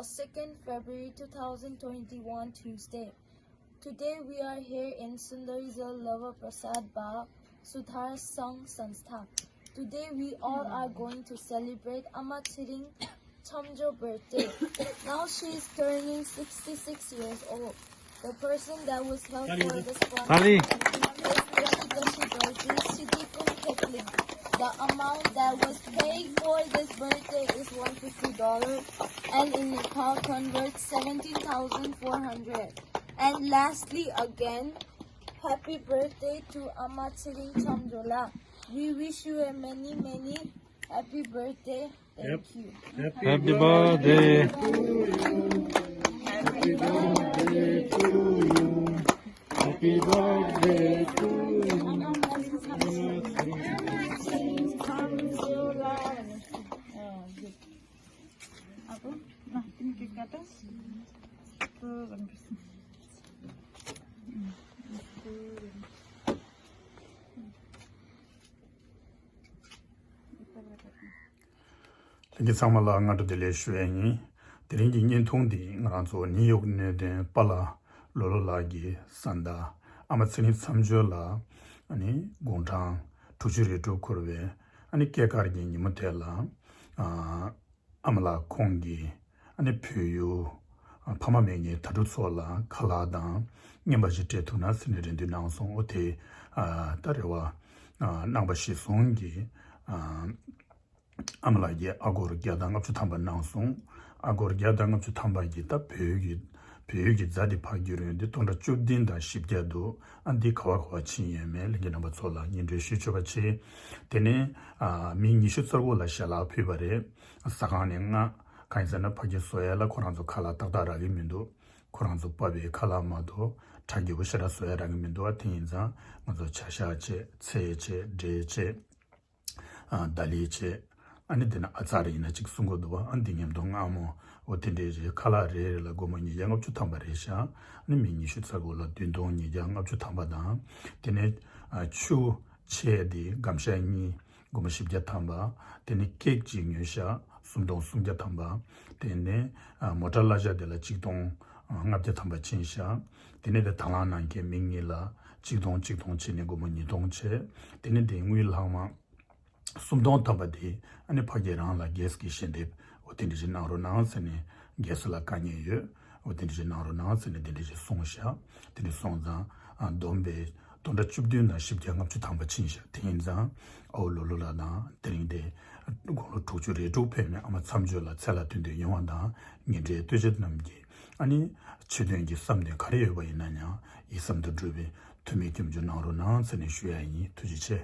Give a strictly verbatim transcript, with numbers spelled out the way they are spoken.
Second February two thousand twenty-one, Tuesday. Today we are here in Sundarizal Lava Prasad Bagh, Sudhar Sangh Sanstha. Today we all are going to celebrate Ama Chiring Chamjo birthday. Now she is turning sixty-six years old. The person that was held for this one is Gashi Gashi Dorji Siddhi Kum Khetli. The amount that was paid for this birthday is one hundred fifty dollars, and in Nepal converts seventeen thousand four hundred. And lastly, again, happy birthday to Ama Chiring Chamjola. We wish you a many, many happy birthday. Thank you. Happy birthday. Happy birthday to you. Happy birthday to you. ལྷན་རྒྱས་ཚང་མ་ལ་སྔ་དྲོ་བདེ་ལེགས་ཞུ་ཡ་ཡིན། དེ་རིང་གི་བརྙན་ཐུང་འདི་ང་རང་ཚོ་ནིའུ་ཡོག་གནས་བརྟན་པཱ་ལགས་ལོ་ལོ་ལགས་ཀྱི་བཟའ་ཟླ་ཨ་མ་ཚེ་རིང་མཚམས་སྦྱོར་ལགས་ཨ་ནི་དགུང་གྲངས་དྲུག་ཅུ་རེ་དྲུག་འཁོར་བའི་ཨ་ནི་སྐྱེས་སྐར་གྱི་ཉིན་མོ་དེ་ལ་ཨ་ཨ་མ་ལགས་ཁོང་གིས་ཨ་ནི་བོད་ཡུལ་ཕ་མ་མེད་མཁན་དྭ་ཕྲུག་ཚོ་ལ་ཁ་ལག་དང་རྔན་པ་ཞིག་སྤྲད་ཐུབ་ན་ཟེར་ནས་རེ་འདུན་གནང་སོང་། འོ་དེ་ད་རེ་བ་གནང་བ་གཞིར་བཟུང་གིས། ཨ་མ་ལགས་ཀྱིས་ཨ་སྒོར་བརྒྱ་དང་ལྔ་བཅུ་ཐམ་པ་གནང་སོང་། ཨ་སྒོར་བརྒྱ་དང་ལྔ་བཅུ་ཐམ་པ་གིས་ད་བོད་ཀྱི་བོད་ཀྱི་ཛ་དེ་ཕར་རྒྱུག་རུང་དེ་སྟོང་ཕྲག་བཅུ་བདུན་དང་བཞི་བརྒྱ་འདུག་ཨ་འདི་ག་བ་ག་བ་ཕྱིན་ཡོད་མེད་ལྷན་རྒྱས་རྣམ་པ་ཚོ་ལ་སྙན་སྒྲོན་ཞུ་ཆོག་པ་བྱེད། དེ་ནས་ཨ་མི་ཉི་ཤུ་རྩ་དགུ་ལ་ཞལ་ལག་ཕུལ་བ་རེད། ཟ་ཁང་ནས་ལྔ། གང་ཡིན་ཟེར་ན་ཕ་གི་བཟོ་ཡ་ལ་ཁོ་རང་ཚོ་ཁ་ལག་ཏག་ཏག་རག་གི་མི་འདུག་ཁོ་རང་ཚོ་ཕ་བའི་ཁ་ལག་མ་གཏོགས་གྲ་རྒྱས་པོ་ཞེ་དྲག་བཟོ་ཡ་རག་གི་མི་འདུག་ཨ་དེ་ཡིན་ཙང་ང་ཚོ་བྱ་ཤ་བྱེད། ཚལ་བྱེད། འབྲས་བྱེད། ཨ་ད་ལི་བྱེད། ཨ་ནི་དེ་ན་ཨ་ཙར་ཡིན་ན་གཅིག་གསུང་གི་འདུག་བ། ཨ་འདི་མཉམ་དུ་མངར་མོ་འོ་དེ་འདྲས་རེད། ཁ་ལག་རེ་རེ་ལ་སྒོར་མོ་ཉིས་བརྒྱ་ལྔ་བཅུ་ཐམ་པ་རེད་ཤག་ཨ་ནི་མི་ཉི་ཤུ་རྩ་དགུ་ལ་བདུན་སྟོང་ཉིས་བརྒྱ་ལྔ་བཅུ་ཐམ་པ་དང་། དེ་ནས་ཨ་ཆུ་ཆེ་དེ་སྒམ་ཤ་གཉིས་སྒོར་མོ་བཞི་བརྒྱ་ཐམ་པ། དེ་ནས་ཀེག་གཅིག་ཉོས་ཤག་སུམ་སྟོང་སུམ་བརྒྱ་ཐམ་པ། དེ་ནས་ཨ་མོ་ཊ་གླ་ཆ་དེ་ལ་གཅིག་སྟོང་ཨ་ལྔ་བརྒྱ་ཐམ་པ་ཕྱིན་ཤག་དེ་ནས་དེ་དང་བླངས་གནང་མཁན་མི་གཉིས་ལ་གཅིག་སྟོང་གཅིག་སྟོང་ཕྱིན་ནས་སྒོར་མོ་ཉིས་སྟོང་བྱས། དེ་ནས་དེ་དངུལ་ལྷག་མ་སུམ་སྟོང་ཐམ་པ་དེ་ཨ་ནི་ཕ་གི་རང་ལ་གེ་སི་གི་ཞལ་འདེབས་འོ་དེ་འདྲ་ཞིག་གནང་རོགས་གནང་ཟེར་ནས། གེ་སི་ལ་དཀའ་ངལ་ཡོད། འོ་དེ་འདྲ་ཞིག་གནང་རོགས་གནང་ཟེར་ནས་དེ་འདྲ་ཞིག་གསུངས་ཤག་དེ་འདྲ་སོང་ཙང་ཨ་བསྡོམས་པས་སྟོང་ཕྲག་བཅུ་བདུན་དང་བཞི་བརྒྱ་ལྔ་བཅུ་ཐམ་པ་ཕྱིན་ཤག་དེ་ཡིན་ཙང་ཨ་བོ་ལོ་ལོ་ལགས་དང་དེ་རིང་དེ་དགུང་ལོ་དྲུག་ཅུ་རེ་དྲུག་ཕེབས་ནས་ཨ་མ་མཚམས་སྦྱོར་ལ་ཚེ་ལ་དོན་དུ་ཡོང་བ་དང་ཉེ་འབྲེལ་ལྟོས་བཅས་རྣམས་ཀྱིས་ཨ་ནི་ཆོས་དོན་གྱི་བསམ་དོན་ག་རེ་ཡོད་པ་ཡིན་ན་ཡང་ཡིད་བསམ་དུ་འགྲུབ་པའི་ཐུགས་སྨོན་སྐྱབས་འཇུག་གནང་རོགས་གནང་ཟེར་ནས་ཞུ་ཡ་ཡིན། ཐུགས་རྗེ་ཆེ།